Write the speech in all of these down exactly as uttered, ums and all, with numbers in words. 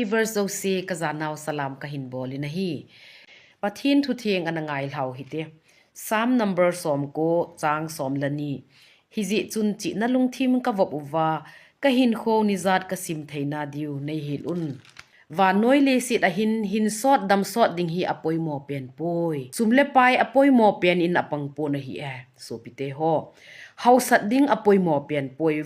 Viewers jouse ka janau salam kahin bol in ahi. Pathen thutheng ana ngai lhau hite. Psalm number som ko chang som le ni. Hijeh chun chihna lungthim ka vop uva, ka hinkho nijat ka sim theina diu nei hil un. Vannoi leiset a hin, hin sot dam sot ding hi apoimo pen poi. Sum le pai apoimo pen in apang pon ahi e, sopite ho. Hausat ding apoimo pen poi.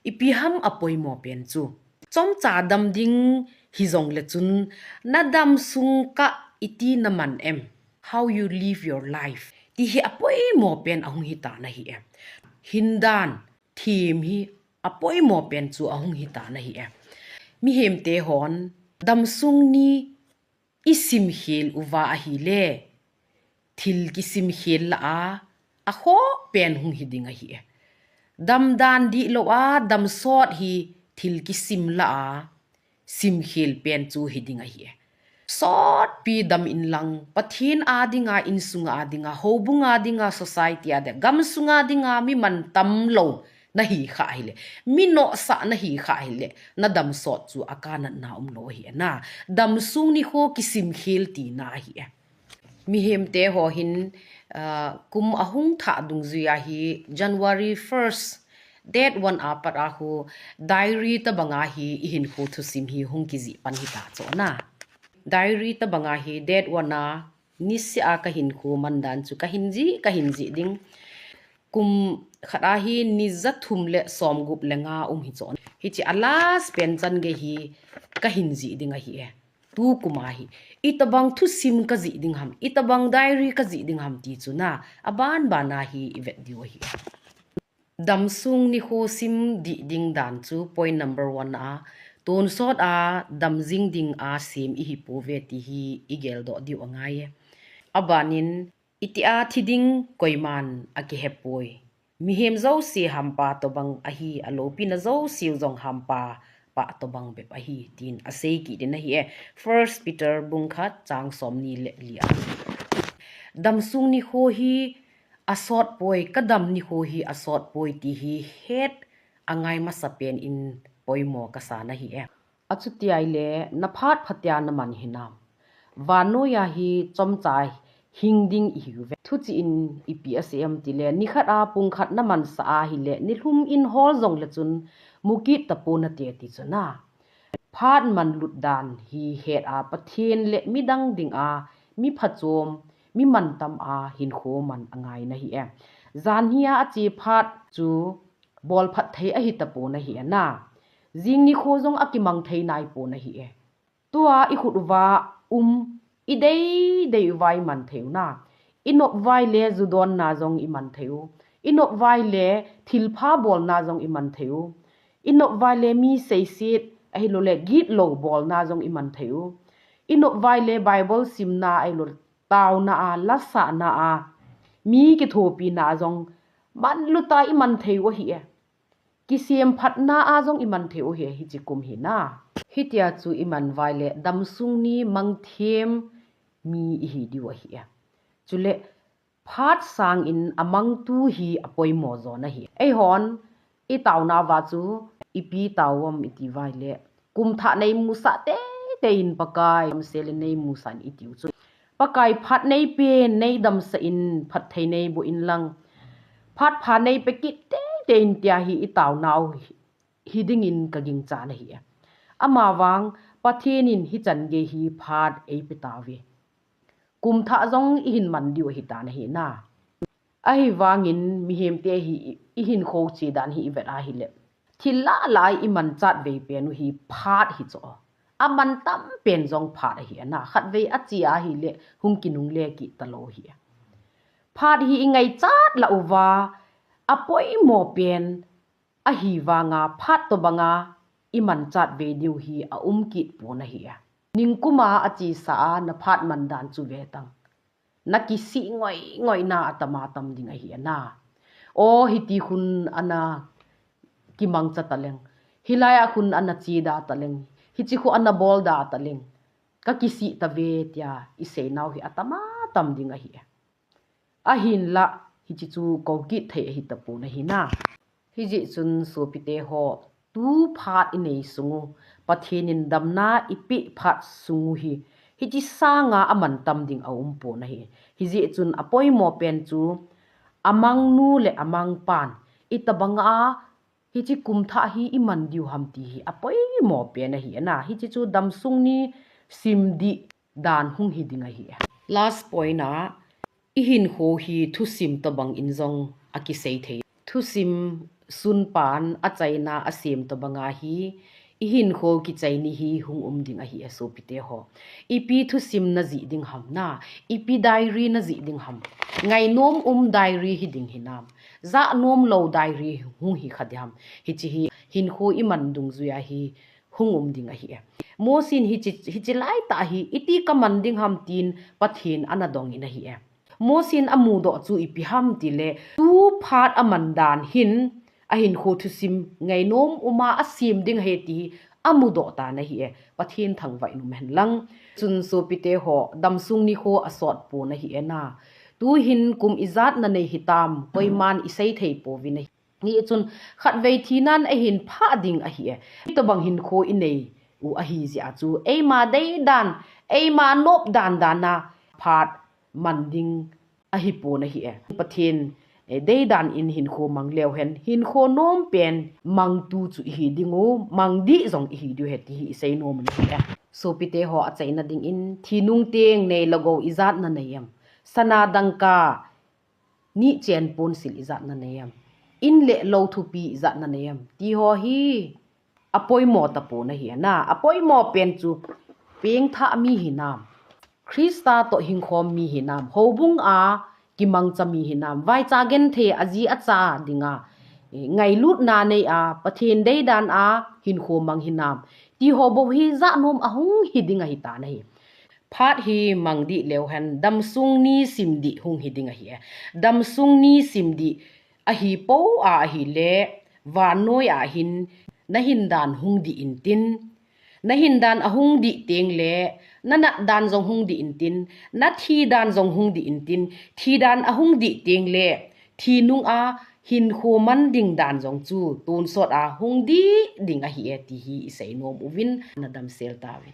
Ipi ham apoimo pen chu. Chomcha dam ding hijong le chun, na dam sung kah iti na man em. How you live your life. Ti hi apoimo pen ahung hi tan ahi e. Hin dan, thim hi apoimo pen chu ahung hi tan ahi e. Mihemte hon, dam sung ni i sim khel uva ahile, thil kisim khel lah a, akhoh pen hung hi ding ahi e. Dam dan dihlou a, dam sot hi thil kisim lah a, sim khel pen chu hi ding ahi e. Sotpi dam in lang, Pathen a dinga, insung a dinga, houbung a dinga, society a dinga, gam sunga dinga, mi mantam lou na hi kha ahile, mi nohsah na hi kha ahile, na dam sot chu akanatna umlou ahi e na. Dam sung nikho kisim khel tina ahi e. Mihemte ho hin, ah, kum ahung thah dungjui a hi January first, date one a pat a khu diary tabang a hi i hinkho thusim hi hung kijih pan hita chu na. Diary tabang a hi date one a niseh a ka hinkho man dan chu kahin jih, kahin jih ding. Kum khat a hi ni ja thum le som gup le nga um hi chu. Hiche a last pen chan gei hi kahin jih ding ahi e. Tukum a hi, itobang thusim kajih ding ham, itobang diary kajih ding ham ti chu na, aban ban a hi i vet diu ahi. Dam sung nikho sim dih ding dan chu point number one a, tonsot a dam jing ding a sem i hi pouve ti hi i geldoh diu angai e. Aban in, itia thi ding koiman akihe poi. Mihem jouse hampa tobang ahi, aloupina jouseu jong hampa pa tobang bep ahi, tin asei kit in ahi e. First Peter bung khat chang som ni le li a. Dam sung nikho hi asot poi, ka dam nikho hi asot poi ti hi het angai masa pen in poimo kasa na hi e. Achuti ahile, na phat phatea na man hinam. Vannoi a hi chomcha hing ding i hiuve. Thuchih in ipi asei em tile, nikhat a pung khat na mansah ahile, nilhum in hol jong le chun mukit tapo nate ti chu na. Phat manlut dan hi het a Pathen le midang ding a, mi phachom, mi mantam a hinkho man angai na hi e. Jan hi a ache phat chu bol phat thei ahi tapo na hi e na. Jing nikho jong akimang thei nai po na hi e. Tua i khut uva um, i dei dei uva i man thei u na. I nop uva ahile ju donna jong i man thei u. I nop uva ahile thilpha bolna jong i man thei u. I nop uva ahile mi seiset ahilou le gitlou bolna jong i man thei u. I nop uva ahile Bible simna ahilou taona a, lasahna a, mi kithopina a jong manlut a i man thei u ahi e. Kisem phatna a jong i man thei u ahi e, hiche kum hi na. Hitia chu i man uva ahile, dam sung ni mang them mi i hi diu ahi e. Chule, phat sang in amang tu hi apoimo jo na hi. Eihon, i taona uva chu, ipi tao u ham i ti uva ahile, kum thah nei musah teitei in Pakai, amsel in nei musah in i tiu chu. Pakai phat nei pen, nei damsah in, phat thei nei boh in lang. Phat pha nei pe kit teitei in tia hi i taonau hi, hi ding in ka gingchan ahi e. Amavang, Pathen in hichan gei hi phat ei pe tauve. Kum thah jong i hin man diu ahi tan ahi na. Ahivangin mihem te hi i, i hinkho che dan hi i vet ahile. Thil lah lah a i manchat vei pen u hi phat hi chu. A mantam pen jong phat ahi e na. Khatvei a che ahile hung kinungle kit talou ahi e. Phat hi i ngaichat lah uva, apoimo pen ahivanga phat tobanga i manchat vei diu hi aum kit pon ahi e. Ningkum a achesa a na phat man dan chu ve tang. Na kisih ngoi ngoi na atam atam ding ahi e na. O, hiti khun ana kimangcha taleng. Hilai a khun ana che da taleng. Hiche khu ana bol da taleng. Ka kisih tave tia i seinau hi atam atam ding ahi e. Ahinlah, hiche chu kou kit thei ahi tapon ahi na. Hijeh chun sopite ho, tu phat inei sung u, Pathen in damna ipeh phat sung u hi, hiche sanga aman tam ding aumpon ahi. Hijeh chun apoimo pen chu, amang nu le amang pan, itobanga hiche kum thah hi iman diu ham ti hi apoimo pen ahi na. Hiche chu damsung ni sim dih dan hung hi ding ahi. Last point a, ihinkho hi thusim tobang in jong akisei thei. Thusim sunpan achaina asem tobanga hi, ihinkho kichai ni hi hung um ding ahi e sopite ho. Ipi thusim najih ding ham na, ipi diary najih ding ham. Ngainom um diary hi ding hinam. Jahnom lou diary hung hi kha ding ham. Hiche hi hinkho iman dungjuia hi hung um ding ahi e. Mosin hiche, hiche laitah hi iti kaman ding ham tin Pathen ana dongin ahi e. Mosin amudoh chu ipi ham tile, tu phat aman dan hin, ahinkho thusim ngainom uma asem ding ahi ti hi amudoh tan ahi e. Pathen thangvah in um hen lang. Chun sopite ho, damsung nikho asot pon ahi e na. Tuhin kum ijat nanei hitam, koiman isei thei pouvin ahi. Hichun khatvei thinan eihin phah ding ahi e. Hitobang hinkho inei u ahi jeh a chu, eima deidan, eima nop dan dan a phat man ding ahipon ahi e. Pathen, eh, deidan in hinkho mang leu hen, hinkho nom pen mangtu chu ihi ding u, mang dih jong ihi diu ahi ti hi isei nom u ahi e. Sopite ho, achaina dingin, thi nung teng nei le gou ijat nanei em? Sana dangka nihchen ponsil ijat nanei em? In le lou thupi ijat nanei em? Ti ho hi apoimo tapon ahi na. Apoimo pen chu pengthah mi hinam, Christa toh hingkhom mi hinam, houbung a kimangcha mi hinam, vaicha genthei aji acha dinga, eh, ngailutna nei a, Pathen deidan a hinkho mang hinam, ti ho bou hi jahnom ahung hi ding ahitan ahi. Phat hi mang dih leu hen, damsung ni sim dih hung hi ding ahi e. Damsung ni sim dih ahi pou a ahile, vannoi a hin nahin dan hung dih intin, nahin dan ahung dih tengle, nanat dan jong hung dih intin, nathi dan jong hung dih intin, thi dan ahung dih tengle, thi nung a hinkho man ding dan jong chu tonsot a hung dih ding ahi e ti hi isei nom uvin, nadamsel tauvin.